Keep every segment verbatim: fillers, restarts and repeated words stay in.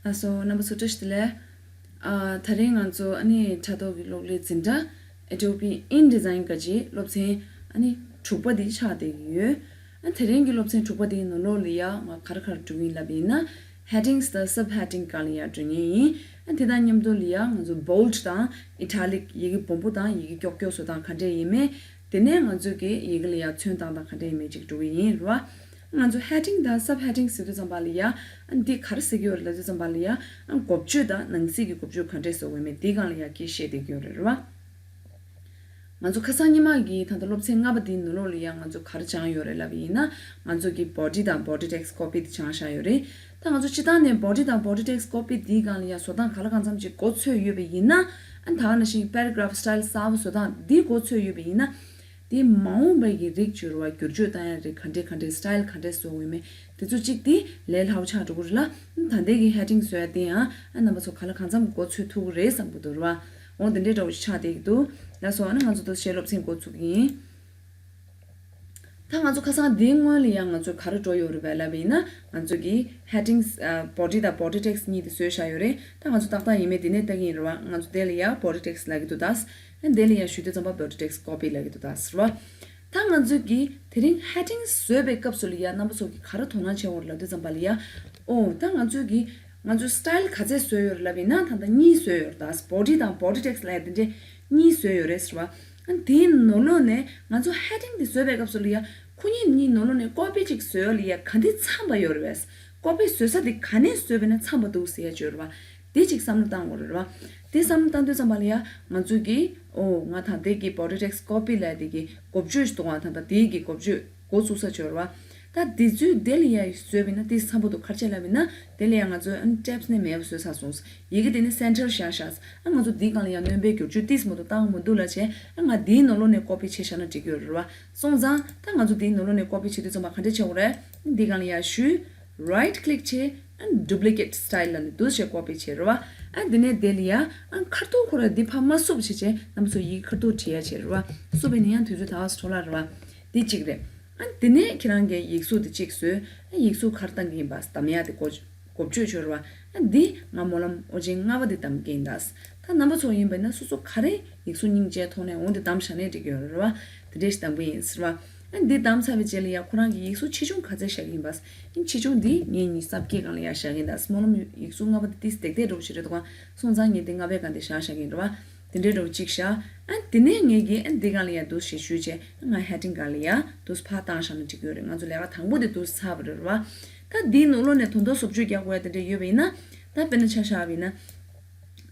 ལགས་སོ། རྣམ་པ་ཚོ་བཀྲ་ཤིས་བདེ་ལེགས། ཨ། ད་རིང་ང་ཚོ་ཨ་ནི་དྲ་ཐོག་གི་གློག་ཀླད་འཛིན་གྲྭ་Adobe InDesign ག་ཅིག་སློབ་ཚན་ཨ་ནི་དྲུག་པ་འདི་ཆགས་བསྡད་ཀྱི་ཡོད། ཨ། དེ་རིང་གི་སློབ་ཚན་དྲུག་པ་འདིའི་ནང་ལོགས་ལ་ཡ་ང་ག་རེ་ག་རེ་འགྲོ་གི་ཡིན་ལབ་ཡིན་ན། Headings དང་Subheading སྒང་ལ་ཡ་འགྲོ་མཁན་ཡིན། ཨ། དེ་དང་མཉམ་དུ་ལ་ཡ་ང་ཚོ་Bold དང་Italic ཡི་གེ་སྦོམ་པོ་དང་ཡི་གེ་ཀྱོག་ཀྱོག་བཟོ་སྟངས་ག་འདྲས་ཡིན་མིན། དེ་ནས་ང་ཚོས་ཀྱི་ཡི་གེ་ལ་ཡ་ཚོན་བཏང་སྟངས་ག་འདྲས་ཡིན་མིན་ཅིག་འགྲོ་གི་ཡིན་རེད་བ། ང་ཚོ་Heading དང་Subheading ཟེར་དུས་ཙམ་པ་ལ་ཡ། ཨ། འདི་ག་རེ་ཟེར་གྱི་ཡོད་རེད་ལབ་དུས་ཙམ་པ་ལ་ཡ། ཨ། འགོ་བརྗོད་དང་ནང་གསེས་ཀྱི་འགོ་བརྗོད་ག་འདྲས་བཟོ་དགོས་མིན་འདི་སྒང་ལ་ཡ་སྐད་བཤད་བསྡད་ཀྱི་ཡོད་རེད་རེད་བ། ང་ཚོ་ཁ་སང་ཉི་མ་གི་ད་ལྟ་སློབ་ཚན་ལྔ་པ་འདིའི་ནང་ལོགས་ལ་ཡ་ང་ཚོ་ག་རེ་སྦྱངས་ཡོད་རེད་ལབ་པ་ཡིན་ན། ང་ཚོ་གི་Body དང་Body Text Copy དེ་སྦྱངས་བཞག་ཡོད་རེད། ད་ང་ཚོ་སྤྱིར་བཏང་ནས་Body དང་Body Text Copy འདིའི་སྒང་ལ་ཡ་བཟོ་སྟངས་ག་ལ་གང་འཚམ་ཅིག་མགོ་ཚོས་ཡོད་པ་ཡིན་ན། ཨ། ད་ག་ནང་བཞིན་Paragraph Style གསར་པ་བཟོ་སྟངས་འདི་མགོ་ཚོས་ཡོད་པ་ཡིན་ན། དེ་མ་འོངས་པའི་གི་རིགས་བསྒྱུར་བ་བསྒྱུར་བཅོས་བཏང་ཡ་རིགས་ག་འདྲས་ག་འདྲས་Style ག་འདྲས་བཟོ་དགོས་མིན་དེ་ཚོ་གཅིག་དེ་ལས་སླ་པོ་ཆགས་འགྲོ་གི་རེད་ལ། ད་ལྟའི་གི་Heading བཟོ་ཡ་དེ་ཡང་ཨ་རྣམ་པ་ཚོ་ག་ལ་གང་འཚམ་མགོ་ཚོས་ཐུབ་ཀྱི་རེད་བསམ་གྱི་འདུག་རེད་བ། འོ་དེ་འདྲས་འདྲ་བོ་ཞིག་ཆགས་བསྡད་ཀྱི་འདུག་ལགས་སོ། ཨ་ནི་ང་ཚོ་འདུག་སེ་བྱས་སློབ་ཚན་འགོ་ཚུགས་ཀྱི་ཡིན། ད་ང་ཚོ་ཁ་སང་འདིའི་སྔོན་ལ་ཡང་ང་ཚོ་ག་རེ་འགྲོ་ཡོད་རེད་པས་ལབ་པ་ཡིན་ན། ང་ཚོ་གི་Headings ཨ། Body དང་Body Text གཉིས་དེ་བཟོས་བཞག་ཡོད་རེད། ད་ང་ཚོ་ཏག་ཏག་ཡིན་མིན་འདི་ནས་ལྟ་གི་ཡིན་རེད་བ། ང་ཚོ་དེ་ལ་ཡ་Body Text ལབ་ཀྱི་འདུག་ད། ཨ། དེ་ལ་ཡ་ཞུ་དུས་ཙམ་པ་Body Text Copy ལབ་ཀྱི་འདུག་ད་ཟེར་བ། ད་ང་ཚོ་གི་དེ་རིང་Headings བཟོས་པའི་སྐབས་སུ་ལ་ཡ་རྣམ་པ་ཚོ་གི་ག་རེ་དོ་སྣང་བྱས་ཡོད་རེད་ལབ་དུས་ཙམ་པ་ལ་ཡ། ཨོ། ད་ང་ཚོ་གི་ང་ཚོ་Style ག་ཚད་བཟོས་ཡོད་རེད་ལབ་པ་ཡིན་ན་ད་ལྟ་གཉིས་བཟོས་ཡོད་རེད་ད། Body དང་Body Text ལབ་ཡ་དེ་འདྲས་གཉིས་བཟོས་ཡོད་རེད་ཟེར་བ། ཨ། དེའི་ནང་ལོགས་ནས་ང་ཚོ་Heading དེ་བཟོས་པའི་སྐབས་སུ་ལ་ཡ། ཁོ་གཉིས་གཉིས་ནང་ལོགས་ནས་Copy གཅིག་བཟོས་ལ་ཡ་ག་འདི་འཚམ་པ་ཡོད་རེད་པས། Copy བཟོ་ས་དེ་ག་ནས་བཟོས་པ་ཡིན་ན་འཚམ་པ་འདུག་ཟེར་ཡ་ཅིག་ཡོད་རེད་བ། དེ་གཅིག་བསམ་བློ་བཏང་དགོས་རེད་བ། དེ་བསམ་བློ་བཏང་དུས་ཙམ་པ་ལ་ཡ་ང་ཚོ་གིས། ཨོ། ང་ད་ལྟའི་གི་Body Text Copy ལབ་དེ་གི་འགོ་བརྗོད་ཞིག་འདུག་ག་ད་ལྟ་དེའི་གི་འགོ་བརྗོད་འགོ་བཙུགས་ས་ཅིག་ཡོད་རེད་བ། ད་དེ་ཚོའི་དེ་ལ་ཡ་བཟོས་པ་ཡིན་ན་དེ་འཚམ་པོ་འདུག་ག་རེ་བྱས་ལབ་པ་ཡིན་ན། དེ་ལ་ཡ་ང་ཚོས་ཨ་ནི་Tabs ནས་མེད་པ་བཟོས་ཚར་སོང་། ཡི་གེ་དེ་ནི་Center བཞག་བཞག་ཨ། ང་ཚོ་འདིའི་སྒང་ལ་ཡ་སྣོན་པའི་བསྒྱུར་བཅོས་ཏིས་མ་གཏོགས་བཏང་མི་འདུག་ལབ་བྱས། ཨ། ང་འདིའི་ནང་ལོགས་ནས་Copy བྱས་བཞག་ན་འགྲིག་གི་ཡོད་རེད་བ། སོང་ཙང་ད་ང་ཚོ་འདིའི་ནང་ལོགས་ནས་Copy བྱེད་དུས་ཙམ་པ་ག་འདྲས་བྱེད་དགོས་རེད། འདིའི་སྒང་ལ་ཡ་ཞུ། Right click བྱས། ཨ། Duplicate Style ལབ་ནས་འདུག་སེ་Copy བྱས་རེད་བ། ཨ། འདི་ནས་དེ་ལ་ཡ། ཨ། ཁ་ཐུག་ཁོ་ར་འདི་ཕར་མ་བསུབ་བྱས་བྱས་རྣམ་པ་ཚོ་ཡི་གེ་ཁ་ཐུག་བྲིས་ཡ་བྱས་རེད་བ། བསུབ་པ་ཡིན་ན་ཡང་དུས་ཚོད་ད་ག་སེ་འཕྲོ་བརླག་རེད་བ། འདི་གཅིག་རེད། ཨ། དེ་ནས་ཁྱེད་རང་གིས་ཡིག་གཟུགས་དེ་གཅིག་བཟོས། ཨ། ཡིག་གཟུགས་ག་རེ་བཏང་གི་ཡིན་པ་གདམ་ཡག་དེ་འགོ་འགོ་བརྗོད་བྱོས་རེད་བ། ཨ། འདི་ང་སྨོན་ལམ་ཨོ་རྒྱན་ལྔ་པ་དེ་གདམ་གི་ཡིན་ད། ད་རྣམ་པ་ཚོ་ཡིན་པ་ཡིན་ན་སོ་སོ་ག་རེ་ཡིག་གཟུགས་སྙིང་རྗེ་ཐོག་ནས་འོང་དེ་གདམ་བཞག་ན་འགྲིག་གི་ཡོད་རེད་བ། དེ་འདྲས་ཞིག་གདམ་གི་ཡིན་ཟེར་བ། ཨ། འདི་གདམ་ཚར་བའི་རྗེས་ལ་ཡ་ཁོ་རང་གི་ཡིག་གཟུགས་ཆེ་ཆུང་ག་ཚད་བཞག་གི་ཡིན་པ། ཨ། ཆེ་ཆུང་འདི་ངས་ཉི་ཤུ་རྩ་བརྒྱད་སྒང་ལ་ཡ་བཞག་གི་ཡིན་ད། སྨོན་ལམ་ཡིག་གཟུགས་ལྔ་པ་དེ་ཏིས་དེག་དེ་འགྲོ་བཞིན་རེད་འདུག་ག་སོང་ཙང་ངས་འདི་ལྔ་པའི་སྒང་དེ་བཞག་བཞག་གི་ཡིན་རེད་བ། དེ་འདྲའི་འགྲོ་གཅིག་བཞག་ཨ། དེ་ནས་ངས་ཀྱིས་ཨ། འདི་སྒང་ལ་ཡ་འདུག་སེ་ཞུས་བྱས། ང་Heading སྒང་ལ་ཡ་འདུག་སེ་ཕར་བཏང་བཞག་ན་འགྲིག་གི་ཡོད་རེད། ང་ཚོ་ལས་ཀ་དང་པོ་དེ་འདུག་སེ་ཚར་བ་རེད་བ། ད་འདིའི་ནང་ལོགས་ནས་དོན་དག་བཟོ་བཅོས་རྒྱག་དགོས་ཡ་དེ་འདྲ་ཡོད་པ་ཡིན་ན། ད་དཔེར་ན་ཆ་བཞག་པ་ཡིན་ན།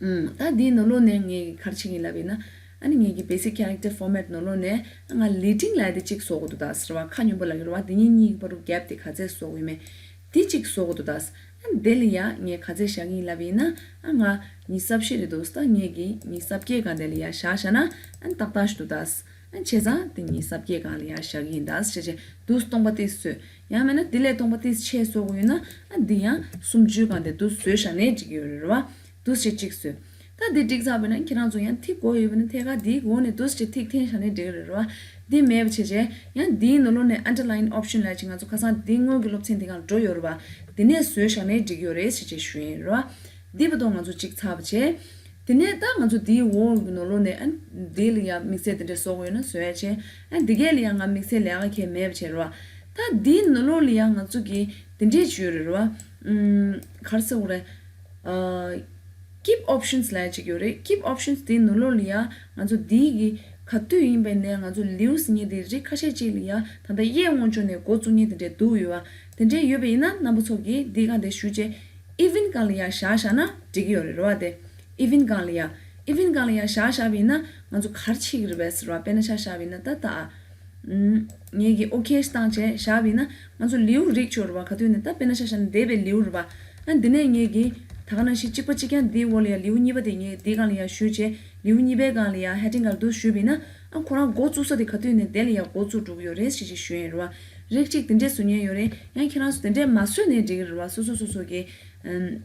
ཨུམ། ད་འདིའི་ནང་ལོགས་ནས་ངས་ག་རེ་བྱེད་ཀྱི་ཡིན་ལབ་པ་ཡིན་ན། ཨ་ནི་ངས་ཀྱིས་Basic Character Format ནང་ལོགས་ནས་ང་Leading ལབ་ཡ་དེ་གཅིག་བཟོ་དགོས་འདུག་ད་ཟེར་བ། ཁ་སྙོམས་པོ་ལབ་ཀྱི་རེད་བ། འདི་གཉིས་གཉིས་ཀྱི་བར་དུ་gap དེ་ག་ཚད་བཟོ་དགོས་ཡིན་མིན། དེ་གཅིག་བཟོ་དགོས་འདུག་ད། ཨ། དེ་ལ་ཡ་ངས་ག་ཚད་བཞག་གི་ཡིན་ལབ་པ་ཡིན་ན། ཨ། ང་ཉི་ཤུ་རྩ་བཞི་རེད་འདུག་ད་ངས་ཀྱིས་ཉི་ཤུ་རྩ་བརྒྱད་སྒང་དེ་ལ་ཡ་བཞག་བཞག་ན། ཨ། ཏག་ཏག་ཞིག་འདུག་ད། ཨ། བྱས་ཙང་དེ་ཉི་ཤུ་རྩ་བརྒྱད་སྒང་ལ་ཡ་བཞག་གི་ཡིན་ད་ཟེར་བྱས་འདུག་སྟོང་པ་ཏིས་བཟོས། ཡང་མིན་ན་དེ་ལས་སྟོང་པ་ཏིས་ཆེ་བཟོ་དགོས་ཡོད་ན། ཨ། འདི་ཡང་སུམ་ཅུའི་སྒང་དེ་འདུག་བཟོས་བཞག་ནས་འགྲིག་གི་ཡོད་རེད་བ། འདུག་སེ་གཅིག་བཟོས། ད་འདི་འགྲིག་ཚར་བ་ན་ཁྱེད་རང་ཚོ་ཡང་ཐིག་དགོས་ཡོད་པ་ན་ཐད་ཀར་འདིའི་འོག་ནས་འདུག་སེ་ཐིག་འཐེན་བཞག་ནས་འགྲིག་གི་རེད་བ། འདི་མེད་པ་བྱས་བྱས་ཡང་འདིའི་ནང་ལོགས་ནས་Underline Option ལབ་ཅིག་ང་ཚོ་ཁ་སང་འདི་སྔོན་གྱི་སློབ་ཚན་འདི་སྒང་འགྲོ་ཡོད་རེད་བ། འདི་ནས་བཟོས་བཞག་ནས་འགྲིག་གི་ཡོད་རེད་ཟེར་བྱས་ཞུ་ཡིན་རེད་བ། འདི་བར་དུ་ང་ཚོ་གཅིག་ཚར་བ་བྱས། དེ་ནས་ད་ང་ཚོ་འདིའི་འོག་གི་ནང་ལོགས་ནས་ཨ། འདི་ལ་ཡང་དམིགས་བསལ་དེ་འདྲས་བཟོ་དགོས་ཡོད་ན་བཟོ་ཡ་བྱས། ཨ། འདི་གས་ལ་ཡང་ང་དམིགས་བསལ་ལས་ཀ་གས་མེད་པ་བྱས་རེད་བ། ད་འདིའི་ནང་ལོགས་ལ་ཡང་ང་ཚོ་གི་དེ་འདྲས་བྱོས་རེད་བ། ཨུམ། ག་རེ་ཟེར་དགོས་རེད། ཨ། Keep Options ལབ་ཡ་ཅིག་ཡོད་རེད། Keep Options དེའི་ནང་ལོགས་ལ་ཡང་ང་ཚོ་འདིའི་གི་ག་དུས་ཡིན་པའི་ནས་ང་ཚོ་ལེའུ་ཟེར་མཁན་དེ་རིགས་ཁ་ཤས་ཅིག་ལ་ཡང་ད་ལྟ་གཡས་ངོས་ཕྱོགས་ནས་འགོ་བཙུགས་མཁན་དེ་འདྲས་འདུག་ཡོད་བ། དེ་འདྲས་ཡོད་པ་ཡིན་ན་རྣམ་པ་ཚོ་གིས་འདིའི་སྒང་དེ་ཞུས་བྱས། Event སྒང་ལ་ཡ་བཞག་བཞག་ན་འགྲིག་གི་ཡོད་རེད་རེད་བ། དེ་Event སྒང་ལ་ཡ། Event སྒང་ལ་ཡ་བཞག་བཞག་པ་ཡིན་ན་ང་ཚོ་ག་རེ་བྱེད་ཀྱི་རེད་པས་ཟེར་བ། དཔེར་ན་ཆ་བཞག་པ་ཡིན་ན་ད་ད། ཨུམ། ངས་ཀྱིས་ཨོ་ཁེ་བཏང་བྱས་བཞག་པ་ཡིན་ན་ང་ཚོ་ལེའུ་རིགས་ཆོག་རེད་བ། ག་དུས་ནས་ད་དཔེར་ན་ཆ་བཞག་ན་འདས་པའི་ལེའུ་རེད་བ། ཨ། འདི་ནས་ངས་ཀྱིས་ད་ག་ནང་བཞིན་གཅིག་པ་གཅིག་རྐྱང་འདིའི་འོག་ལ་ཡ་ལེའུ་གཉིས་པ་དེ་ངས་འདིའི་སྒང་ལ་ཡ་ཞུས་བྱས། ལེའུ་གཉིས་པའི་སྒང་ལ་ཡ་Heading སྒང་ལ་འདུག་ཞུས་པ་ཡིན་ན། ཨ། ཁོ་རང་འགོ་བཙུགས་ས་དེ་ག་དུས་ནས་དེ་ལ་ཡ་འགོ་བཙུགས་འགྲོ་གི་ཡོད་རེད་ཟེར་ཅིག་ཞུས་ཡིན་རེད་བ། རིགས་གཅིག་དེ་འདྲས་བཟོ་མཁན་ཡོད་རེད། ཡང་ཁྱེད་རང་ཚོ་དེ་འདྲས་མ་བཟོས་ནས་འགྲིག་གི་རེད་བ། སོ་སོ་སོ་སོ་གི། ཨམ།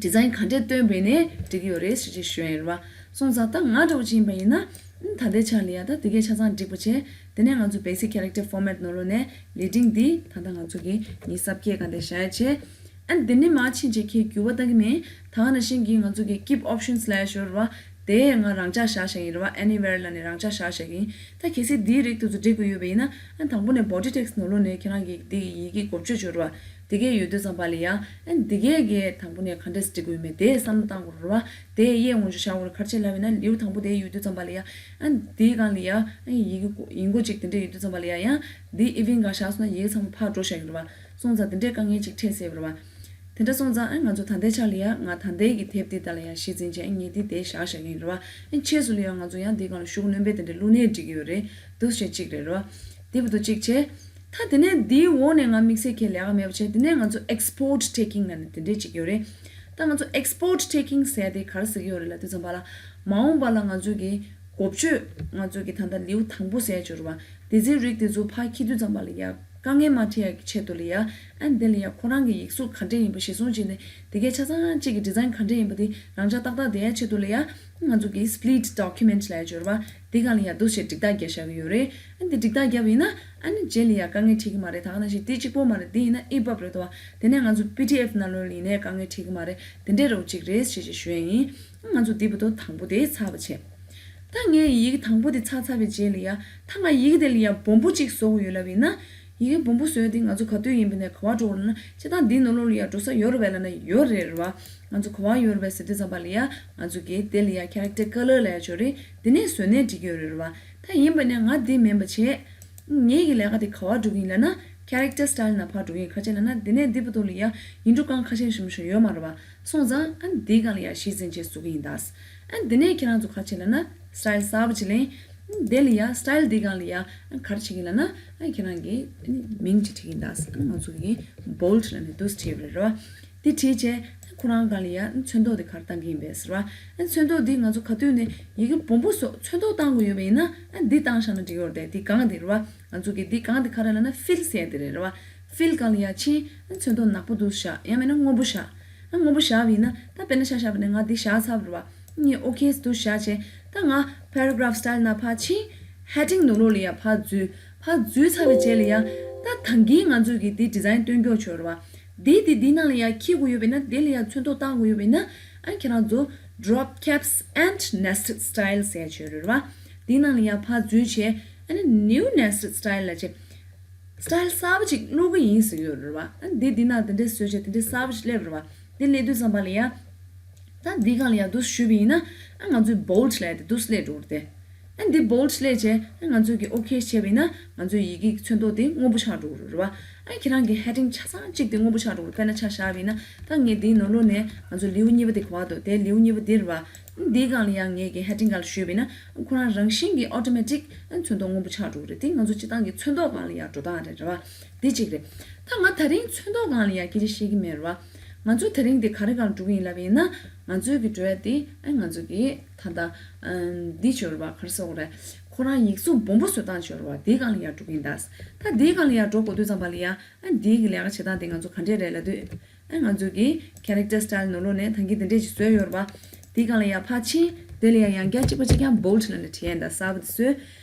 Design ག་འདྲས་སྟོན་པ་ཡིན་ནའི་འགྲིག་གི་ཡོད་རེད་ཟེར་ཅིག་ཞུས་ཡིན་རེད་བ། སོང་ཙང་ད་ང་འདྲ་བོ་ཅིག་ཡིན་པ་ཡིན་ན། ཨམ། ད་ལྟའི་ཆ་ལ་ཡ་ད་དེ་གས་ཆ་ཚང་འགྲིག་པ་བྱས། དེ་ནས་ང་ཚོ་Basic Character Format ནང་ལོགས་ནས་Leading འདི་ད་ལྟ་ང་ཚོ་གི་ཉི་ཤུ་རྩ་བརྒྱད་སྒང་དེ་བཞག་ཡ་བྱས། ཨ་འདི་ནི་མ་ཕྱིན་ཆད་ཁྱེད་འགྱུར་བ་གཏང་གི་མེད། ད་ག་ནང་བཞིན་གྱི་ང་ཚོ་གི་keep options ལབ་ཡ་ཞོར་བ། དེ་ང་རང་འཇགས་བཞག་བཞག་ཡིན་རེད་བ། Anywhere ལ་ནི་རང་འཇགས་བཞག་བཞག་ཡིན། ད་གལ་སྲིད་འདིའི་རིགས་དེ་ཚོ་འབྲི་དགོས་ཡོད་པ་ཡིན་ན། ཨ་དང་པོ་ནས་body text ནང་ལོགས་ནས་ཁྱེད་རང་གི་འདི་ཡི་གེ་མགོ་བརྗོད་ཞོར་བ། དེ་གས་ཡོད་དུས་ཙམ་པ་ལ་ཡ། ཨ་འདི་གས་གས་དང་པོ་ནས་ག་འདྲས་འབྲི་དགོས་ཡོད་མེད་དེ་བསམ་བློ་བཏང་དགོས་རེད་བ། དེ་གཡས་ངོས་ཕྱོགས་བཞག་དགོས་རེད། ག་རེ་བྱས་ལབ་ཡིན་ན་ལེའུ་དང་པོ་དེ་ཡོད་དུས་ཙམ་པ་ལ་ཡ། ཨ་འདིའི་སྒང་ལ་ཡ། ཨ་ཡི་གེ་ཡིན་སྒོ་ཅིག་དེ་འདྲས་ཡོད་དུས་ཙམ་པ་ལ་ཡ། ཡང་འདི་even སྒང་བཞག་སོང་ན་ཡི་གེ་ཚང་མ་ཕར་འགྲོ་བཞག་གི་རེད་བ། སོང་ཙང་དེ་འདྲས་དཀའ་ངལ་ཅིག་འཕྲད་སྲིད་པ་རེད་བ། དེ་འདྲ་སོང་ཙང་ཨ་ང་ཚོ་ད་ལྟའི་ཆ་ལ་ཡ་ང་ད་ལྟའི་གི་དེབ་འདི་དག་ལ་ཡ་གཞི་འཛིན་བྱས་ཨ་ངས་འདི་དེ་བཞག་བཞག་གི་ཡིན་རེད་བ། ཨ་ཕྱིས་སུ་ལ་ཡ་ང་ཚོ་ཡང་འདི་སྒང་ལ་ཤུགས་སྣོན་པ་དེ་འདྲས་བླུགས་ནའི་འགྲིག་གི་ཡོད་རེད། འདུག་སེ་བྱས་གཅིག་རེད་རེད་བ། དེ་བར་དུ་གཅིག་བྱས། ད་དེ་ནས་འདིའི་འོག་ནས་ང་དམིགས་བསལ་གྱི་ལས་ཀ་མེད་པ་བྱས། དེ་ནས་ང་ཚོ་export taking ལབ་ནས་དེ་འདྲས་གཅིག་ཡོད་རེད། ད་ང་ཚོ་export taking ཟེར་ཡ་དེ་ག་རེ་ཟེར་གྱི་ཡོད་རེད་ལབ་དུས་ཙམ་པ་ལ། མ་འོངས་པ་ལ་ང་ཚོ་གི་མགོ་བརྗོད། ང་ཚོ་གི་ད་ལྟ་ལེའུ་དང་པོ་ཟེར་ཡ་ཅིག་ཡོད་རེད་བ། དེ་ཚོའི་རིགས་དེ་ཚོ་ཕར་འཁྱེར་དུས་ཙམ་པ་ལ་ཡ། དཀའ་ངལ་མ་འཕྲད་ཡ་གི་ཆེད་དུ་ལ་ཡ། ཨ་འདི་ལ་ཡ་ཁོ་རང་གི་ཡིག་གཟུགས་ག་འདྲས་ཡིན་པ་གཞིར་བཟུང་བྱས་ནས་དེ་གའི་ཆ་ཚང་གཅིག་གི་design ག་འདྲས་ཡིན་པ་དེ་རང་འཇགས་ཏག་ཏག་བསྡད་ཡ་ཆེད་དུ་ལ་ཡ། ང་ཚོ་གི་split document ལབ་ཡ་ཅིག་ཡོད་རེད་བ། དེ་སྒང་ལ་ཡ་འདུག་སེ་སྒྲིག་རྟགས་རྒྱག་བཞག་གི་ཡོད་རེད། ཨ་འདི་སྒྲིག་རྟགས་བརྒྱབ་ཡིན་ན་ཨ་ནི་རྗེས་ལ་ཡ་དཀའ་ངལ་འཕྲད་ཀྱི་མ་རེད། ད་ག་ནང་བཞིན་འདི་གཅིག་པོ་མ་རེད། འདི་ཡིན་ན་ཨི་བབ་རེད་དོ། དེ་ནས་ང་ཚོ་པི་ཌི་ཨེཕ་ནང་ལོགས་ལ་ཡིན་ནའི་དཀའ་ངལ་འཕྲད་ཀྱི་མ་རེད། དེ་འདྲས་རོགས་གཅིག་རེད་ཞེས་ཞེས་ཞུ་ཡ་ཡིན། ང་ཚོ་འདི་བར་དུ་དང་པོ་དེ་ཚར་བ་བྱས། ད་ངས་ཡི་གེ་དང་པོ་དེ་ཚར་ཚར་བའི་རྗེས་ལ་ཡ། ད་ང་ཡི་གེ་དེ་ལ་ཡ་སྦོམ་པོ་གཅིག་བཟོ་དགོས་ཡོད་ལབ་ཡིན་ན། ཡི་གེ་སྦོམ་པོ་བཟོ་ཡ་དེ་ང་ཚོ་ག་དུས་ཡིན་པ་ནས་ག་པར་འགྲོ་དགོས་ལབ་ན། སྤྱིར་བཏང་འདི་ནང་ལོགས་ལ་ཡ་འགྲོ་ས་ཡོད་རེད་པས་ལབ་ན་ཡོད་རེད་རེད་བ། ང་ཚོ་ག་པར་ཡོད་རེད་པས་ཟེར་དུས་ཙམ་པ་ལ་ཡ། ང་ཚོ་གི་དེ་ལ་ཡ་character color ལབ་ཡ་ཅིག་ཡོད་རེད། དེ་ནས་བཟོས་ནས་འབྲི་གི་ཡོད་རེད་རེད་བ། ད་ཡིན་པ་ནས་ང་འདི་མིན་པ་བྱས། ངེད་ཀྱི་ལས་ཀ་དེ་ག་པར་འགྲོ་གི་ཡིན་ལབ་ན། character style ནང་ཕར་འགྲོ་གི་ཡིན། ག་རེ་བྱས་ལབ་ན་འདི་ནས་འདི་བར་དུ་ལ་ཡ་ཡིག་འབྲུ་རྐང་ཁ་ཤས་ཤིག་ཤིག་ཡོད་མ་རེད་བ། སོང་ཙང་ཨ་འདིའི་སྒང་ལ་ཡ་གཞི་འཛིན་བྱས་བཟོ་གི་ཡིན་ད། ཨ་འདི་ནས་ཁྱེད་རང་ཚོ་ག་རེ་བྱས་ལབ་ན་style གསར་པ་ཅིག་ལེན། དེ་ལ་ཡ་style འདིའི་སྒང་ལ་ཡ་ག་རེ་བྱེད་ཀྱི་ལབ་ན། ཨ་ཁྱེད་རང་གི་མིང་ཅིག་བྲིས་ཀྱི་ཡིན་ད། ང་ཚོ་གི་bold ལབ་ནས་འདུག་སེ་བྲིས་པ་རེད་རེད་བ། འདི་བྲིས་བྱས་ཁོ་རང་སྒང་ལ་ཡ་ཚོན་མདོག་འདི་ག་རེ་བཏང་གི་ཡིན་པས་ཟེར་བ། ཨ་ཚོན་མདོག་འདི་ང་ཚོ་ག་དུས་ནས་ཡི་གེ་སྦོམ་པོ་བཟོ་ཚོན་མདོག་བཏང་དགོས་ཡོད་པ་ཡིན་ན་ཨ་འདི་བཏང་བཞག་ན་འགྲིག་ཡོད་རེད་དེ། འདི་སྒང་འདི་རེད་བ། ང་ཚོ་གི་འདི་སྒང་འདི་ག་རེ་ལབ་ན་fill ཟེར་ཡ་འདི་རེད་རེད་བ། fill སྒང་ལ་ཡ་ཕྱིན། ཨ་ཚོན་མདོག་ནག་པོ་འདུག་བཞག་ཡང་མིན་ན་སྔོན་པོ་བཞག་ཨ་སྔོན་པོ་བཞག་པ་ཡིན་ན་ད་དཔེར་ན་ཆ་བཞག་པ་ན་ང་འདི་བཞག་ཚར་བ་རེད་བ། ངས་okay འདུག་བཞག་བྱས། ད་ང་paragraph style ནང་ཕར་ཕྱིན། heading ནང་ལོགས་ལ་ཡ་ཕར་འཛུལ། ཕར་འཛུལ་ཚར་བའི་རྗེས་ལ་ཡ། ད་ད་གིན་ང་ཚོས་ཀྱི་འདི་design སྟོན་རྒྱུ་ཅིག་ཡོད་རེད་བ། འདི་འདི་འདི་ནང་ལ་ཡ་འཁྱེར་དགོས་ཡོད་པ་ཡིན་ན། འདི་ལ་ཡ་ཚོན་མདོག་བཏང་དགོས་ཡོད་པ་ཡིན་ན། ཨ་ཁྱེད་རང་ཚོ་drop caps and nested style ཟེར་ཡ་ཅིག་ཡོད་རེད་བ། འདི་ནང་ལ་ཡ་ཕར་འཛུལ་བྱས། ཨ་ནི་new nested style ལབ་བྱས། style གསར་པ་ཅིག་བླུག་གི་ཡིན་ཟེར་གྱི་ཡོད་རེད་བ། ཨ་འདི་འདི་ན་དེ་འདྲས་བཟོས་བྱས་དེ་འདྲས་གསར་པ་ཅིག་སླེབས་རེད་བ། འདི་སླེབས་དུས་ཙམ་པ་ལ་ཡ། ད་འདི་སྒང་ལ་ཡ་འདུག་ཞུས་པ་ཡིན་ན། ཨ་ང་ཚོའི་bold ལབ་ཡ་དེ་འདུག་སླེབས་འགྲོ་གི་རེད་དེ། ཨ་འདི་bold སླེབས་བྱས་ཨ་ང་ཚོས་ཀྱི་okay བྱས་པ་ཡིན་ན་ང་ཚོའི་ཡི་གེ་གི་ཚོན་མདོག་དེ་སྔོན་པོ་ཆགས་འགྲོ་གི་རེད་བ། ཨ་ཁྱེད་རང་གི་heading ཆ་ཚང་གཅིག་དེ་སྔོན་པོ་ཆགས་འགྲོ་གི་རེད། དཔེར་ན་ཆ་བཞག་པ་ཡིན་ན། ད་ངས་འདིའི་ནང་ལོགས་ནས་ང་ཚོ་ལེའུ་གཉིས་པ་དེ་ག་པར་འདུག་དེ་ལེའུ་གཉིས་པ་འདི་རེད་བ། འདིའི་སྒང་ལ་ཡང་ངས་ཀྱི་heading སྒང་ལ་ཞུས་པ་ཡིན་ན། ཁོ་རང་རང་བཞིན་གྱིས་automatic ཨ་ཚོན་མདོག་སྔོན་པོ་ཆགས་འགྲོ་གི་རེད། དེ་ང་ཚོ་སྤྱིར་བཏང་གི་ཚོན་མདོག་སྒང་ལ་ཡང་འགྲོ་སྟངས་རེད་རེད་བ། འདི་གཅིག་རེད། ད་ང་ད་རིང་ཚོན་མདོག་སྒང་ལ་ཡང་སྐད་ཆ་བཤད་ཀྱི་མེད་རེད་བ། ང་ཚོ་ད་རིང་འདི་ག་རེ་སྒང་ལ་འགྲོ་གི་ཡིན་ལབ་པ་ཡིན་ན། ང་ཚོའི་གི་འགྲོ་ཡ་འདི་ཨ་ང་ཚོ་གི་ད་ལྟ་ཨ་འདི་ཅིག་ཡོད་རེད་བ། ག་རེ་ཟེར་དགོས་རེད། ཁོ་རང་ཡིག་གཟུགས་སྦོམ་པོ་བཟོ་སྟངས་ཅིག་ཡོད་རེད་བ། འདིའི་སྒང་ལ་ཡང་འགྲོ་གི་ཡིན་ད། ད་འདིའི་སྒང་ལ་ཡང་འགྲོ་དགོས་དུས་ཙམ་པ་ལ་ཡང་ཨ་འདིའི་གི་ལས་ཀ་བྱེད་སྟངས་དེ་ང་ཚོ་ག་འདྲས་རེད་ལབ་དུས། ཨ་ང་ཚོ་གི་character style ནང་ལོགས་ནས་ད་གིན་དེ་འདྲས་ཅིག་བཟོས་ཡོད་རེད་བ། དེའི་སྒང་ལ་ཡང་ཕར་ཕྱིན། དེ་ལ་ཡང་ཡང་བསྐྱར་གཅིག་པ་གཅིག་རྐྱང་bold ལབ་ནས་བྲིས་ཡ་ཡིན་ད། གསར་པ་དེ་བཟོས།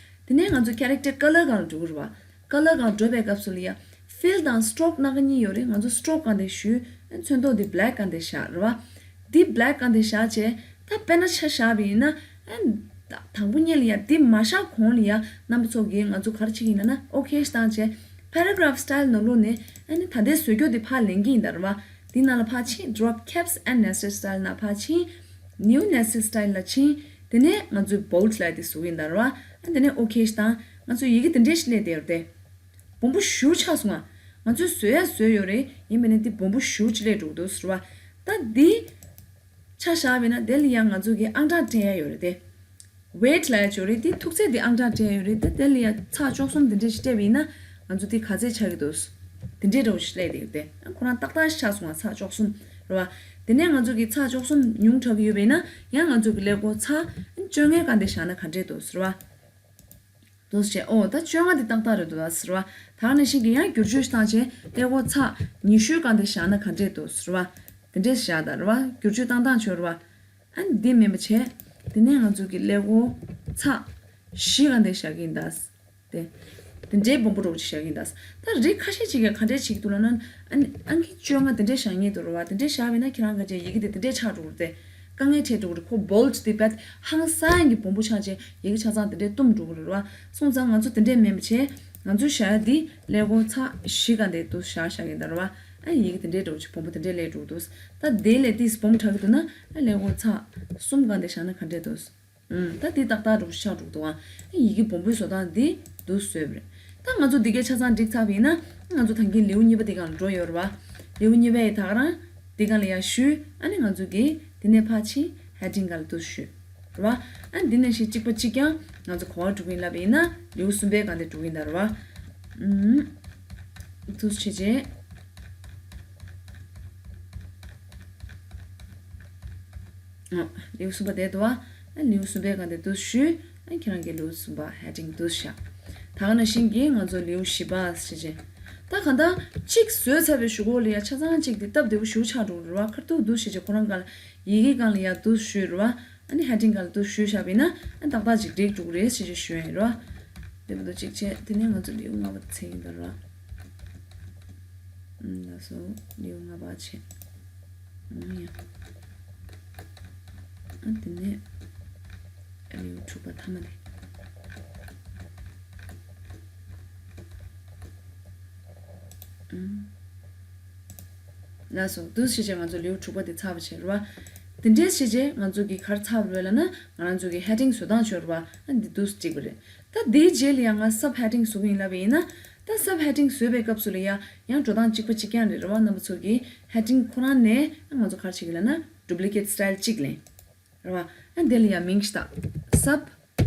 དེ་ནས་ང་ཚོ་character color སྒང་ལ་འགྲོ་གི་རེད་བ། color སྒང་འགྲོ་བའི་སྐབས་སུ་ལ་ཡང་fill དང་stroke སྣ་ཁ་གཉིས་ཡོད་རེད། ང་ཚོ་stroke སྒང་དེ་ཞུས། ཨ་ཚོན་མདོག་དེ་black སྒང་དེ་བཞག་རེད་བ། འདི་black སྒང་དེ་བཞག་བྱས། ད་དཔེར་ན་ཆ་བཞག་པ་ཡིན་ན། ཨ་དང་པོ་ཉིད་ལ་ཡ་འདི་མ་བཞག་གོང་ལ་ཡ་རྣམ་པ་ཚོ་གིས་ང་ཚོ་ག་རེ་བྱེད་ཀྱི་ཡིན་ལབ་ན། okay ཞིག་བཏང་བྱས་paragraph style ནང་ལོགས་ནས་ཨ་ནི་ད་ལྟའི་བཟོ་རྒྱུ་འདི་ཕར་ལེན་གྱི་ཡིན་ད་རེད་བ། འདི་ནང་ལ་ཕར་ཕྱིན། drop caps and nested style ནང་ཕར་ཕྱིན། new nested style ལ་ཕྱིན། དེ་ནས་ང་ཚོས་bold ལབ་དེ་བཟོ་གི་ཡིན་ད་རེད་བ། ཨ་དེ་ནས་okay ཞིག་བཏང་། ང་ཚོ་ཡི་གེ་དེ་འདྲས་ཞིག་སླེབས་བསྡད་ཡོད་རེད་དེ། སྦོམ་པོ་ཞེ་པོ་ཆགས་སོང་ང་། ང་ཚོས་བཟོ་ཡ་བཟོས་ཡོད་རེད། ཡིན་པ་ནི་འདི་སྦོམ་པོ་ཞེ་པོ་ཅིག་སླེབས་འགྲོ་གི་འདུག་ཟེར་བ། ད་འདི་ཆ་བཞག་པ་ཡིན་ན་དེ་ལ་ཡང་ང་ཚོ་གི་ཨང་གྲངས་སྤྲད་ཡ་ཡོད་རེད་དེ། weight ལབ་ཡ་ཅིག་ཡོད་རེད། འདི་ཐུག་ཚད་འདི་ཨང་གྲངས་སྤྲད་ཡ་ཡོད་རེད་དེ། དེ་ལ་ཡང་ཚེག་བཅུ་གསུམ་འདི་འདྲས་ཞིག་སྤྲད་པ་ཡིན་ན་ང་ཚོ་འདི་ག་ཚད་ཆགས་ཀྱི་འདུག་དེ་འདྲས་འདྲ་བོ་ཞིག་སླེབས་བསྡད་ཡོད་དེ། ཁོ་རང་ཏག་ཏག་ཞིག་ཆགས་སོང་ང་། ཚེག་བཅུ་གསུམ་རེད་བ། དེ་ནས་ང་ཚོ་གི་ཚེག་བཅུ་གསུམ་ཉུང་དྲགས་ཀྱི་ཡོད་པ་ཡིན་ན་ཡང་ང་ཚོ་གི་ཀླད་ཀོར་ཚེག་བཅོ་ལྔའི་སྒང་དེ་བཞག་ན་ག་འདྲས་འདུག་ཟེར་བ། འདུག་སེ་བྱས། ཨོ་ད་བཅོ་ལྔ་འདི་ཏག་ཏག་རེད་འདུག་ད་ཟེར་བ། ད་ག་ནང་བཞིན་གྱི་ཡང་བསྒྱུར་བཅོས་བཏང་བྱས་ཀླད་ཀོར་ཚེག་ཉི་ཤུའི་སྒང་དེ་བཞག་ན་ག་འདྲས་འདུག་ཟེར་བ། དེ་འདྲས་བཞག་ད་རེད་བ། བསྒྱུར་བཅོས་བཏང་སྟངས་ཅིག་ཡོད་རེད་བ། ཨ་ནི་འདི་མིན་པ་བྱས། དེ་ནས་ང་ཚོ་གི་ཀླད་ཀོར་ཚེག་བཞི་སྒང་དེ་བཞག་གི་ཡིན་ད། དེ། དེ་འདྲའི་སྦོམ་པོ་འདྲ་བོ་ཅིག་བཞག་གི་ཡིན་ད། ད་རིགས་ཁ་ཤས་ཅིག་གིས་ག་འདྲས་བྱེད་ཀྱི་འདུག་ལབ་ན། ཨ་ནི་ཨང་ཀི་བཅོ་ལྔ་དེ་འདྲས་བཞག་མཁན་འདུག་རེད་བ། དེ་འདྲས་བཞག་པ་ཡིན་ན་ཁྱེད་རང་ག་ཅིག་ཡི་གེ་དེ་དེ་འདྲས་ཆགས་འགྲོ་གི་རེད་དེ། དཀའ་ངལ་འཕྲད་འགྲོ་གི་རེད། ཁོ་བྷོལ་ཌི་དེ་དཔེ་ཧང་སང་གི་སྦོམ་པོ་ཆགས་བྱས་ཡི་གེ་ཆ་ཚང་དེ་འདྲས་བཏུམ་འགྲོ་གི་རེད་བ། སོང་ཙང་ང་ཚོ་དེ་འདྲས་མིན་པ་བྱས། ང་ཚོས་བཞག་ཡ་འདི་ཀླད་ཀོར་ཚེག་བཞི་སྒང་དེ་འདུག་བཞག་བཞག་གི་ཡིན་ད་རེད་བ། ཨ་ཡི་གེ་དེ་འདྲས་འདྲ་བོ་ཅིག་སྦོམ་པོ་དེ་འདྲས་སླེབས་འགྲོ་གི་འདུག་ད་དེ་ལས་ཏིས་སྦོམ་དྲགས་ཀྱི་འདུག་ན། ཨ་ཀླད་ཀོར་ཚེག་གསུམ་སྒང་དེ་བཞག་ན་ག་འདྲས་འདུག་ཨུམ། ད་འདི་ཏག་ཏག་འདྲ་བོ་ཆགས་འགྲོ་གི་འདུག་ཨ། ཡི་གེ་སྦོམ་པོའི་བཟོ་སྟངས་འདི་འདུག་བཟོས་པ་རེད། ད་ང་ཚོ་འདི་གའི་ཆ་ཚང་འགྲིག་ཚར་བ་ཡིན་ན། ང་ཚོ་ད་གིན་ལེའུ་གཉིས་པ་འདི་སྒང་ལ་འགྲོ་ཡོད་རེད་བ། ལེའུ་གཉིས་པའི་ད་ག་རང་འདི་སྒང་ལ་ཡར་བཞུགས། ཨ་ནི་ང་ཚོ་གིས་འདི་ནས་ཕར་ཕྱིན་ཧེ་ཌིང་སྒང་ལ་འདུག་བཞུགས་རེད་བ། ཨ་འདི་ནས་བཞིན་གཅིག་པ་གཅིག་རྐྱང་ང་ཚོ་ག་པར་འགྲོ་གི་ཡིན་ལབ་པ་ཡིན་ན། ལེའུ་གསུམ་པའི་སྒང་དེ་འགྲོ་གི་ཡིན་ད་རེད་བ། ཨུམ། འདུག་བྱས་བྱས། ཨ། ལེའུ་གསུམ་པ་དེ་འདུག་བ། ཨ་ལེའུ་གསུམ་པའི་སྒང་དེ་འདུག་བཞུགས། ཨ་ཁྱེད་རང་གིས་ལེའུ་གསུམ་པ་ཧེ་ཌིང་འདུག་བཞག་ད་ག་ནང་བཞིན་གྱིས་ང་ཚོ་ལེའུ་བཞི་པ་ཞེས་བྱས། ད་གང་ལྟར་གཅིག་བཟོས་ཚར་བའི་གཞུག་གུ་ལ་ཡ་ཆ་ཚང་གཅིག་དེ་སྟབས་བདེ་པོ་ཞེ་པོ་ཆགས་འགྲོ་གི་རེད་བ། ཁ་ཐུག་འདུག་བྱས་བྱས་ཁོ་རང་སྒང་ལ་ཡི་གེ་སྒང་ལ་ཡ་འདུག་བཞུགས་རེད་བ། ཨ་ནི་ཧེ་ཌིང་སྒང་ལ་འདུག་བཞུགས་བཞག་པ་ཡིན་ན། ཨ་ཏག་ཏག་ཅིག་འགྲིག་འགྲོ་གི་རེད་ཞེས་བྱས་ཞུ་ཡ་ཡིན་རེད་བ། དེ་མ་གཏོགས་གཅིག་བྱས་དེ་ནས་ང་ཚོ་ལེའུ་ལྔ་པ་དེ་ཚར་ཡིན་ད་རེད་བ། ཨུམ། ལགས་སོ། ལེའུ་ལྔ་པ་བྱས། ཨུམ། ཡ། ཨ་དེ་ནས་ལེའུ་དྲུག་པ་མཐའ་མ་དེ། ཨུམ། ལགས་སོ། འདུག་བྱས་བྱས་ང་ཚོ་ལེའུ་དྲུག་པ་དེ་ཚར་བ་བྱས་རེད་བ། དེ་འདྲས་བྱས་བྱས་ང་ཚོ་གིས་ག་རེ་ཚར་བ་རེད་ལབ་ན། ང་རང་ཚོ་གིས་ཧེ་ཌིང་བཟོ་སྟངས་བྱས་རེད་བ། ཨ་འདི་འདུག་སེ་བྲིས་པ་རེད། ད་འདིའི་རྗེས་ལ་ཡང་ང་སབ་ཧེ་ཌིང་བཟོ་གི་ཡིན་ལབ་པ་ཡིན་ན། ད་སབ་ཧེ་ཌིང་བཟོས་པའི་སྐབས་སུ་ལ་ཡ་ཡང་འགྲོ་སྟངས་གཅིག་པ་གཅིག་རྐྱང་རེད་རེད་བ། རྣམ་པ་ཚོ་གིས་ཧེ་ཌིང་ཁོ་རང་ནས་ང་ཚོ་ག་རེ་བྱེད་ཀྱི་ལབ་ན། ཌུབ་ལི་ཀེཊ་སི་ཊའིལ་གཅིག་ལེན་རེད་བ། ཨ་འདི་ལ་ཡ་མིང་ཞིག་བཏགས། སབ་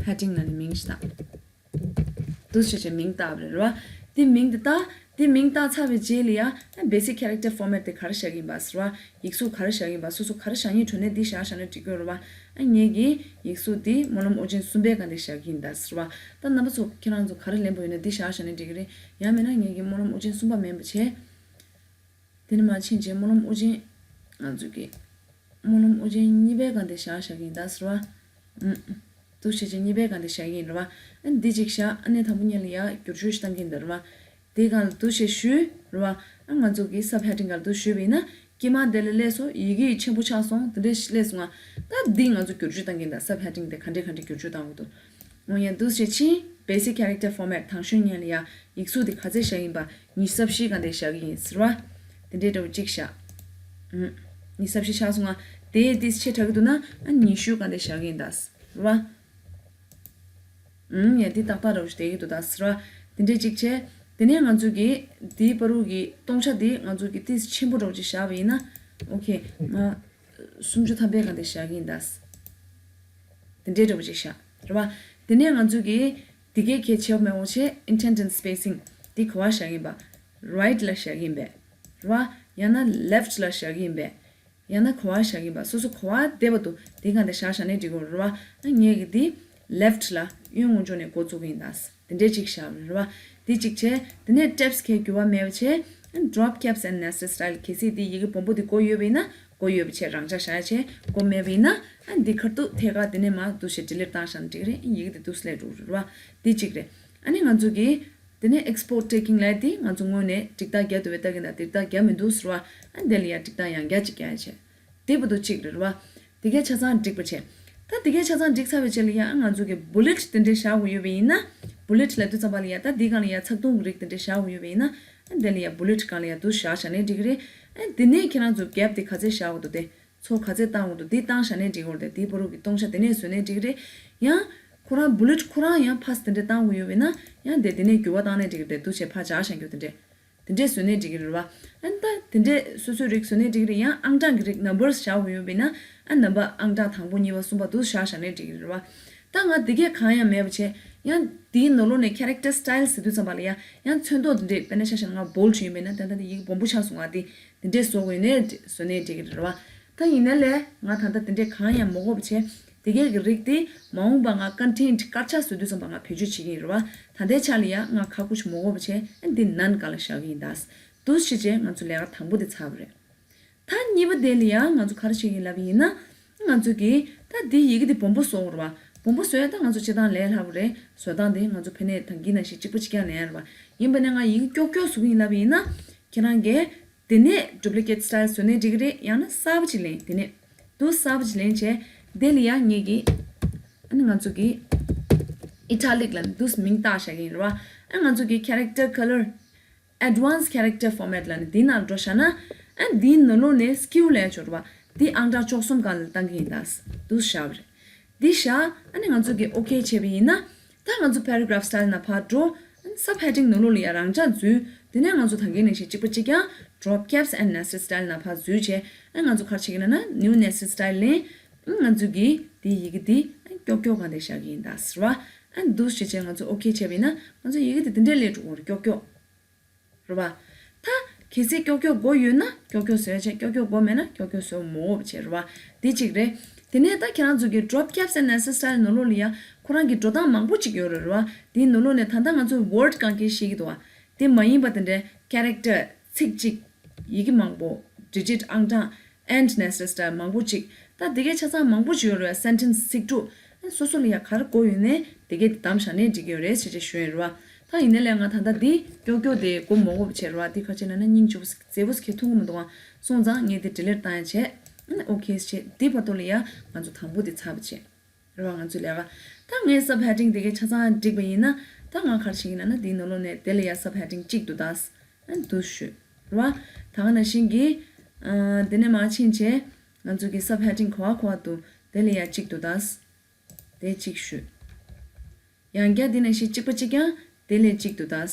ཧེ་ཌིང་ལབ་ནས་མིང་ཞིག་བཏགས། འདུག་སེ་བྱས་བྱས་མིང་བཏགས་པ་རེད་རེད་བ། འདི་མིང་འདི་བཏགས། འདི་མིང་བཏགས་ཚར་བའི་རྗེས་ལ་ཡ། ཨ་བེ་སིག་ཁེ་རེག་ཊར་ཕོར་མེཊ་དེ་ག་རེ་བཞག་གི་ཡིན་པ་ཟེར་བ། ཡིག་གཟུགས་ག་རེ་བཞག་གི་ཡིན་པ། སོ་སོ་ག་རེ་བཞག་སྙིང་བྲོ་ནས་འདི་བཞག་བཞག་ན་འགྲིག་གི་ཡོད་རེད་བ། ཨ་ངེད་ཀྱིས་ཡིག་གཟུགས་འདི་སྨོན་ལམ་དབུ་ཅན་གསུམ་པའི་སྒང་དེ་བཞག་གི་ཡིན་ད་ཟེར་བ། ད་རྣམ་པ་ཚོ་ཁྱེད་རང་ཚོ་ག་རེ་ལེན་པ་ཡོད་ན་འདི་བཞག་བཞག་ན་འགྲིག་གི་རེད། ཡང་མིན་ན་ངེད་ཀྱིས་སྨོན་ལམ་དབུ་ཅན་གསུམ་པ་མིན་པ་བྱས། དེ་ནས་མར་ཕྱིན་བྱས་སྨོན་ལམ་དབུ་ཅན། ང་ཚོ་གི་སྨོན་ལམ་དབུ་ཅན་གཉིས་པའི་སྒང་དེ་བཞག་བཞག་གི་ཡིན་ད་ཟེར་བ། ཨུམ། འདུག་སེ་བྱས་བྱས་གཉིས་པའི་སྒང་དེ་བཞག་གི་ཡིན་རེད་བ། ཨ་འདི་གཅིག་བཞག་ཨ་ནི་དང་པོ་གཉིས་ལ་ཡ་བསྒྱུར་བཅོས་ཤིག་བཏང་གི་ཡིན་ད་རེད་བ། དེའི་སྒང་ལ་འདུག་སེ་བཞུགས་རེད་བ། ཨ་ང་ཚོ་གི་སབ་ཧེ་ཌིང་སྒང་ལ་འདུག་བཞུགས་པ་ཡིན་ན། དཀྱིལ་མ་དེ་ལ་སླེབས་སོང་། ཡི་གེ་ཆེན་པོ་ཆགས་སོང་། དེ་འདྲས་ཤིག་སླེབས་སོང་ང་། ད་འདི་ང་ཚོ་བསྒྱུར་བཅོས་བཏང་གི་ཡིན་ད། སབ་ཧེ་ཌིང་དེ་ག་འདྲས་ག་འདྲས་བསྒྱུར་བཅོས་བཏང་དགོས་འདུག་འོ་ཡ། འདུག་སེ་ཕྱིན། བེ་སིག་ཁེ་རེག་ཊར་ཕོར་མེཊ། དང་ཤོས་གཉིས་ལ་ཡ་ཡིག་གཟུགས་དེ་ག་ཚད་བཞག་ཡིན་པ། ཉི་ཤུ་རྩ་བཞི་སྒང་དེ་བཞག་གི་ཡིན་ཟེར་བ། དེ་འདྲའི་འདྲ་བོ་གཅིག་བཞག་ཨུམ། ཉི་ཤུ་རྩ་བཞི་ཆགས་སོང་ང་། དེ་ཏིས་ཆེ་དྲགས་ཀྱི་འདུག་ན། ཨ་ཉི་ཤུ་སྒང་དེ་བཞག་གི་ཡིན་ད་ཟེར་བ། ཨུམ། ཡ་འདི་ཏག་ཏག་འདྲ་བོ་ཞིག་བསྡད་ཀྱི་འདུག་ད་ཟེར་བ། དེ་འདྲའི་གཅིག་བྱས། དེ་ནས་ང་ཚོ་གི་འདིའི་བར་དུ་གི་སྟོང་ཆ་འདི་ང་ཚོ་གི་ཏིས་ཆེན་པོ་འདྲ་བོ་ཅིག་བཞག་པ་ཡིན་ན། ཨོ་ཁེ། ང་སུམ་ཅུ་ཐམ་པའི་སྒང་དེ་བཞག་གི་ཡིན་ད། དེ་འདྲའི་འདྲ་བོ་ཅིག་བཞག་རེད་བ། དེ་ནས་ང་ཚོ་གིས་འདི་གའི་གལ་ཆེ་བ་མེད་འོང་ཆེ། ཨིན་ཌེན་ཊེཌ་སི་པེ་སིང་འདི་ག་པར་བཞག་གི་ཡིན་པ། རའིཊ་ལ་བཞག་གི་ཡིན་པས་རེད་བ། ཡང་ན་ལེཕ་ཊི་ལ་བཞག་གི་ཡིན་པས། ཡང་ན་ག་པར་བཞག་གི་ཡིན་པ། སོ་སོ་ག་པར་བསྡད་པ་འདུག་དེ་སྒང་དེ་བཞག་བཞག་ནའི་འགྲིག་གི་རེད་བ། ཨ་ངས་ཀྱིས་འདི་ལེཕ་ཊི་ལ་གཡོན་ངོས་ཕྱོགས་ནས་འགོ་བཙུགས་གི་ཡིན་ད། དེ་འདྲའི་གཅིག་བཞག་རེད་བ། འདི་གཅིག་བྱས། དེ་ནས་ཊེབ་སི་གའི་འགྱུར་བ་མེད་པ་བྱས། ཨ་ཌོབ་ཀེབ་སི་ཨེན་ཌི་ནེ་སི་ཊེཌ་སི་ཊའིལ། གལ་སྲིད་འདི་ཡི་གེ་སྦོམ་པོ་འདི་དགོས་ཡོད་པ་ཡིན་ན། དགོས་ཡོད་པ་བྱས། རང་འཇགས་བཞག་ཡ་བྱས། དགོས་མེད་པ་ཡིན་ན། ཨ་འདི་ཁ་ཐུག་ཐད་ཀར་འདི་ནས་མར་འདུག་སེ་ཌི་ལིཊ་བཏང་བཞག་ན་འགྲིག་གི་རེད། ཡི་གེ་འདི་འདུག་སེ་སླེབས་འགྲོ་གི་རེད་བ། འདི་གཅིག་རེད། ཨ་ནི་ང་ཚོ་གིས་དེ་ནས་ཨེག་སི་པོར་ཊི་ཊེག་གིང་ལབ་ཡ་དེ་ང་ཚོ་སྔོན་ནས་འགྲིག་རྟགས་རྒྱག་འདུག་པས། ལྟ་གིན་ད་འགྲིག་རྟགས་རྒྱག་མི་འདུག་ཟེར་བ། ཨ་འདི་ལ་ཡ་འགྲིག་རྟགས་ཡང་བསྐྱར་ཅིག་རྒྱག་ཡ་བྱས། དེ་བར་དུ་གཅིག་རེད་བ། དེ་གའི་ཆ་ཚང་འགྲིག་པ་བྱས། ད་དེ་གའི་ཆ་ཚང་འགྲིག་ཚར་བའི་རྗེས་ལ་ཡ། ཨ་ང་ཚོ་གི་བུ་ལེཊ་དེ་འདྲས་བཞག་དགོས་ཡོད་པ་ཡིན་ན། བུ་ལེཊ་ལབ་དུས་ཙམ་པ་ལ་ཡ། ད་འདི་སྒང་ལ་ཡ་ཚགས་ཐུང་གི་རིགས་དེ་འདྲས་བཞག་དགོས་ཡོད་པ་ཡིན་ན། ཨ་འདི་ལ་ཡ་བུ་ལེཊ་སྒང་ལ་ཡ་འདུག་སེ་བཞག་བཞག་ནའི་འགྲིག་གི་རེད། ཨ་འདི་ནས་ཁྱེད་རང་ཚོ་གེབ་དེ་ག་ཚད་བཞག་དགོས་འདུག་དེ། ཚོ་ག་ཚད་བཏང་དགོས་འདུག་འདི་བཏང་བཞག་ནའི་འགྲིག་གི་རེད། དེའི་བར་དུ་གི་སྟོང་ཆ་དེ་ནས་བཟོས་ནའི་འགྲིག་གི་རེད། ཡང་ཁོ་རང་བུ་ལེཊ་ཁོ་རང་ཡང་ཕར་དེ་འདྲས་བཏང་དགོས་ཡོད་པ་ཡིན་ན། ཡང་དེ་དེ་ནས་འགྱུར་བ་བཏང་ནའི་འགྲིག་གི་རེད། འདུག་སེ་ཕར་བཞག་བཞག་རྒྱུ་དེ་འདྲས། དེ་འདྲས་བཟོས་ནའི་འགྲིག་གི་རེད་བ། ཨ་ནི་ད་དེ་འདྲས་སོ་སོའི་རིགས་བཟོས་ནའི་འགྲིག་གི་རེད། ཡང་ཨང་གྲངས་ཀྱི་རིགས། ནམ་བར་སི་བཞག་དགོས་ཡོད་པ་ཡིན་ན། ཨ་ནམ་བར་ཨང་གྲངས་དང་པོ་གཉིས་པ་གསུམ་པ་འདུག་སེ་བཞག་བཞག་ནའི་འགྲིག་གི་རེད་བ། ད་ང་འདི་གས་གང་ཡང་མེད་པ་བྱས། ཡང་འདིའི་ནང་ལོགས་ནས་ཁེ་རེག་ཊར་སི་ཊའིལ་ཟེར་དུས་ཙམ་པ་ལ་ཡ། ཡང་ཚོན་མདོག་འདི་འདྲས། དཔེར་ན་ཆ་བཞག་ན་ང་བྷོལ་ཌི་ཡིན་པ་ཡིན་ན། ད་ལྟ་འདི་ཡི་གེ་སྦོམ་པོ་ཆགས་སོང་ང་། འདི་འདི་འདྲས་བཟོ་དགོས་ནའི་བཟོས་ནའི་འགྲིག་གི་རེད་བ། ད་ཡིན་ནའི་ལས་ང་ད་ལྟ་དེ་འདྲས་གང་ཡང་མ་དགོས་པ་བྱས། དེ་གའི་གི་རིགས་དེ་མ་འོངས་པ་ང་ཀོན་ཊེནཊ་དཀར་ཆག་བཟོ་དུས་ཙམ་པ་ང་བེད་སྤྱོད་བྱེད་ཀྱི་ཡིན་རེད་བ། ད་ལྟའི་ཆ་ལ་ཡ་ང་ཁག་པོ་ཞིག་མ་དགོས་པ་བྱས། ཨ་འདི་ནན་སྒང་ལ་བཞག་གི་ཡིན་ད། འདུག་སེ་བྱས་ང་ཚོ་ལས་ཀ་དང་པོ་དེ་ཚར་བ་རེད། ད་གཉིས་པ་དེ་ལ་ཡ་ང་ཚོ་ག་རེ་བྱེད་ཀྱི་ཡིན་ལབ་པ་ཡིན་ན། ང་ཚོ་གིས་ད་འདི་ཡི་གེ་འདི་སྦོམ་པོ་བཟོ་དགོས་རེད་བ། སྦོམ་པོ་བཟོས་ད་ང་ཚོ་སྤྱིར་བཏང་ལས་སླ་པོ་རེད། བཟོ་སྟངས་དེ་ང་ཚོ་ཕ་ནས་ད་གིན་ནང་བཞིན་གཅིག་པ་གཅིག་རྐྱང་ལེན་ཡ་རེད་བ། ཡིན་པ་ནས་ང་ཡི་གེ་ཀྱོག་ཀྱོག་བཟོ་གི་ཡིན་ལབ་ཡིན་ན། ཁྱེད་རང་གིས་དེ་ནས་duplicate style བཟོས་ནས་འགྲིག་གི་རེད། ཡང་ན་གསར་པ་ཅིག་ལེན། དེ་ནས་དུ་གསར་པ་ཅིག་ལེན་བྱས། དེ་ལ་ཡང་ངེད་ཀྱིས་ཨ་ནི་ང་ཚོ་གི་italic ལབ་ནས་དུ་མིང་བཏགས་བཞག་གི་ཡིན་རེད་བ། ཨ་ང་ཚོ་གི་character color advanced character format ལབ་ནས་འདི་ནང་འགྲོ་བཞག་ན། ཨ་འདིའི་ནང་ལོགས་ནས་skew ལབ་ཡ་ཅིག་ཡོད་རེད་བ། འདི་ཨང་གྲངས་བཅུ་གསུམ་སྒང་ལ་བཏང་གི་ཡིན་ད། དུ་བཞག་པ་རེད། འདི་བཞག་ཨ་ནི་ང་ཚོ་གིས་okay བྱས་པ་ཡིན་ན། ད་ང་ཚོ་paragraph style ནང་ཕར་འགྲོ། ཨ་ནི་subheading ནང་ལོགས་ལ་ཡ་རང་འཇགས་འཛུལ། དེ་ནས་ང་ཚོ་ད་གིན་ནང་བཞིན་གཅིག་པ་གཅིག་རྐྱང་drop caps and nested style ནང་ཕར་འཛུལ་བྱས། ཨ་ང་ཚོ་ག་རེ་བྱེད་ཀྱི་ཡིན་ན་new nested style ལེན། ཨ་ང་ཚོ་གིས་འདི་ཡི་གེ་འདི་ཨ་ཀྱོག་ཀྱོག་སྒང་དེ་བཞག་གི་ཡིན་ད་ཟེར་བ། ཨ་འདུག་བྱས་བྱས་ང་ཚོ་okay བྱས་པ་ཡིན་ན་ང་ཚོ་ཡི་གེ་འདི་འདི་འདྲས་སླེབས་འགྲོ་གི་རེད། ཀྱོག་ཀྱོག་རེད་བ། ད་གལ་སྲིད་ཀྱོག་ཀྱོག་དགོས་ཡོད་ན་ཀྱོག་ཀྱོག་བཟོས་བྱས། ཀྱོག་ཀྱོག་དགོས་མེད་ན་ཀྱོག་ཀྱོག་བཟོ་མ་དགོས་པ་བྱས་རེད་བ། འདི་གཅིག་རེད། དེ་ནས་ད་ཁྱེད་རང་ཚོ་གི་drop caps and nested style ནང་ལོགས་ལ་ཡ་ཁོ་རང་གི་འགྲོ་སྟངས་མང་པོ་ཅིག་ཡོད་རེད་བ། དེའི་ནང་ལོགས་ནས་ད་ལྟ་ང་ཚོ་word གང་གལ་ཤེས་ཀྱི་འདུག་བ། དེ་མ་ཡིན་པ་དེ་འདྲའི་character ཚིག་གཅིག་ཡི་གེ་མང་པོ། digit ཨང་གྲངས་and nested style མང་པོ་ཅིག་ད་དེ་གའི་ཆ་ཚང་མང་པོ་ཅིག་ཡོད་རེད་བ། sentence ཚིག་གྲུབ། ཨ་སོ་སོ་ལ་ཡ་ག་རེ་དགོས་ཡོད་ནའི་དེ་གའི་དེ་བདམས་བཞག་ནའི་འགྲིག་གི་ཡོད་རེད་ཟེར་བྱས་ཞུས་ཡོད་རེད་བ། ད་ཡིན་ནའི་ལས་ང་ད་ལྟ་འདི་ཀྱོག་ཀྱོག་དེ་དགོས་མ་དགོས་པ་བྱས་རེད་བ། འདི་ག་རེ་བྱས་ན་ན་སྙིང་རྗེ་པོ་ཟིག་མཛེས་པོ་ཟིག་གིས་མཐོང་གི་མི་འདུག་ཨ། སོང་ཙང་ངས་འདི་delete བཏང་ཡ་བྱས། ཨ་okay ཟེར་བྱས་འདི་བར་དུ་ལ་ཡ་ང་ཚོ་དང་པོ་འདི་ཚར་བ་བྱས། རེད་བ། ང་ཚོའི་ལས་ཀ། ད་ངས་subheading དེ་གའི་ཆ་ཚང་འགྲིག་པ་ཡིན་ན། ད་ང་ག་རེ་བྱེད་ཀྱི་ཡིན་ན་ན་འདིའི་ནང་ལོགས་ནས་དེ་ལ་ཡ་subheading གཅིག་འདུག་ད། ཨ་འདུག་ཞུ། རེད་བ། ད་ག་ནང་བཞིན་གྱི། ཨ་དེ་ནས་མར་ཕྱིན་བྱས། ང་ཚོ་གི་subheading ག་བ་ག་བ་འདུག་དེ་ལ་ཡ་གཅིག་འདུག་ད། དེ་གཅིག་ཞུ། ཡང་བསྐྱར་འདི་ནང་བཞིན་གཅིག་པ་གཅིག་རྐྱང་དེ་ལས་གཅིག་ཏུ་གདའ།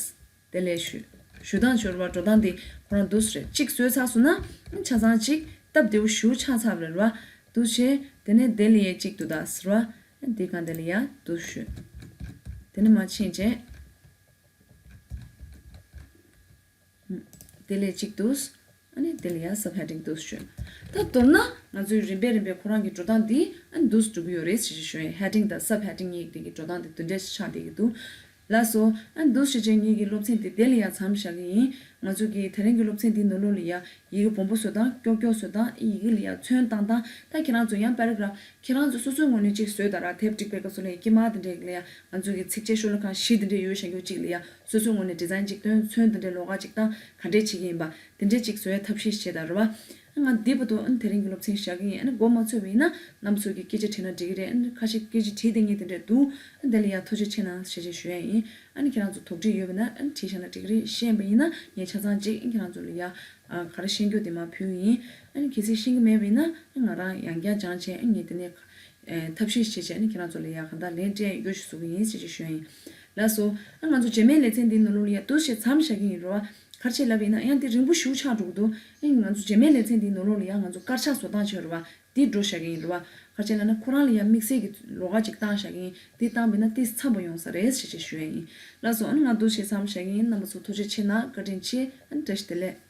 དེ་ལས་ཞུ། ཞུ་སྟངས་ཆོར་བ་འགྲོ་སྟངས་དེ་ཁོ་རང་འདུག་སེ་རེད། གཅིག་བཟོས་ཚར་སོང་ན་ཆ་ཚང་གཅིག་སྟབས་བདེ་བོ་ཞེ་པོ་ཆགས་ཚར་བ་རེད་བ། འདུག་བྱས་དེ་ནས་དེ་ལས་གཅིག་ཏུ་གདའ་ཟེར་བ། འདི་གང་དེ་ལ་ཡ་འདུག་ཞུ། དེ་ནས་མར་ཕྱིན་བྱས། དེ་ལས་གཅིག་འདུག་ཨ་ནི་དེ་ལ་ཡ་subheading འདུག་ཞུ། ད་མདོར་ན་ང་ཚོའི་རིམ་པས་རིམ་པས་ཁོ་རང་གི་འགྲོ་སྟངས་འདི་ཨ་ནི་འདུག་འགྲོ་གི་ཡོད་རེད་ཟེར་ཞུ་ཡིན། heading དང་subheading གཉིས་དེ་གི་འགྲོ་སྟངས་དེ་འདི་འདྲས་ཆགས་བསྡད་ཀྱི་འདུག་ལགས་སོ། ཨ་ནི་འདུག་ཞུ་བྱས་ངེད་ཀྱི་སློབ་ཚན་དེ་དེ་ལ་ཡ་མཚམས་བཞག་གི་ཡིན། ང་ཚོ་གི་དེ་རིང་གི་སློབ་ཚན་འདིའི་ནང་ལོགས་ལ་ཡ་ཡི་གེ་སྦོམ་པོ་བཟོ་སྟངས། ཀྱོག་ཀྱོག་བཟོ་སྟངས། ཡི་གེ་ལ་ཡ་ཚོན་བཏང་སྟངས། ད་ཁྱེད་རང་ཚོ་ཡང་paragraph ཁྱེད་རང་ཚོ་སོ་སོའི་ངོས་ནས་གཅིག་བཟོས་དང་ར། དེབ་བསྒྲིགས་པའི་སྐབས་སུ་ལ་ཡ་དཀྱིལ་མ་དེ་འདྲས་ལ་ཡ་ང་ཚོ་གི་ཚིགས་བཅད་ཤོ་ལོ་ཀ་བཞི་དེ་འདྲས་ཡོད་བཞག་རྒྱུ་གཅིག་ལ་ཡ་སོ་སོའི་ངོས་ནས་design གཅིག་སྟོན། ཚོན་དེ་འདྲས་ལོགས་ཀ་གཅིག་བཏང་། ག་འདྲས་བྱེད་ཀྱི་ཡིན་པ་དེ་འདྲས་གཅིག་བཟོ་ཡ་ཐབས་ཤེས་བྱེད་དང་རེད་བ། ང་འདི་བར་དུ་ཨ་ནི་དེ་རིང་གི་སློབ་ཚན་བཞག་གི་ཡིན། ཨ་ནི་མགོ་མ་ཚོས་པ་ཡིན་ན་རྣམ་པ་ཚོ་གིས་སྐད་ཆ་དྲིས་ན་འགྲིག་གི་རེད། ཨ་ནི་ཁ་ཤས་སྐད་ཆ་དྲིས་བསྡད་མཁན་དེ་འདྲས་འདུག་ཨ་ནི་དེ་ལ་ཡ་ཐུགས་རྗེ་ཆེ་གནང་ཞེས་བྱས་ཞུ་ཡ་ཡིན། ཨ་ནི་ཁྱེད་རང་ཚོ་དོགས་འདྲི་ཡོད་པ་ན་ཨ་ནི་དྲིས་བཞག་ན་འགྲིག་གི་རེད། ཤེས་པ་ཡིན་ན་ངས་ཆ་ཚང་གཅིག་ཨ་ནི་ཁྱེད་རང་ཚོ་ལ་ཡ་ཨ་ག་རེ་ཤེས་རྒྱུ་དེ་མར་ཕུལ་གི་ཡིན། ཨ་ནི་གལ་སྲིད་ཤེས་ཀྱི་མེད་པ་ཡིན་ན་ཨ་ནི་ང་རང་ཡང་བསྐྱར་སྦྱངས་བྱས་ཨ་ནི་ངས་དེ་ནས་ཨ་ཐབས་ཤེས་བྱས་བྱས་ཨ་ནི་ཁྱེད་རང་ཚོ་ལ་ཡ་གང་ལྟར་ལན་སྤྲད་རྒྱུ་ཞིག་བཟོ་གི་ཡིན་ཞེས་བྱས་ཞུ་ཡ་ཡིན། ལགས་སོ། ཨ་ང་ཚོ་རྗེས་མའི་ལེ་ཚན་འདིའི་ནང་ལོགས་ལ་ཡ་འདུག་སེ་མཚམས་བཞག་གི་ཡིན་རེད་བ། ག་རེ་བྱས་ལབ་པ་ཡིན་ན་ཡང་འདི་རིང་པོ་ཞེ་པོ་ཆགས་འགྲོ་གི་འདུག་ཨ་ང་ཚོ་རྗེས་མའི་ལེ་ཚན་འདིའི་ནང་ལོགས་ལ་ཡ་ང་ཚོ་དཀར་ཆག་བཟོ་སྟངས་བྱས་རེད་བ། འདི་འགྲོ་བཞག་གི་ཡིན་རེད་བ། ག་རེ་བྱས་ལབ་ན་ཁོ་རང་ལ་ཡ་དམིགས་བསལ་གྱི་ལོགས་ཀ་ཅིག་བཏང་བཞག་གི་ཡིན། འདི་བཏང་བ་ཡིན་ན་ཏོག་ཙམ་འཚམ་པོ་ཡོང་ས་རེད་ཞེས་བྱས་ཞུ་ཡ་ཡིན། ལགས་སོ། ཨ་ནི་ང་འདུག་སེ་མཚམས་བཞག་གི་ཡིན། རྣམ་པ་ཚོ་ཐུགས་རྗེ་ཆེ་གནང་། བཀའ་དྲིན་ཆེ། ཨ་ནི་བཀྲ་ཤིས་བདེ་ལེགས།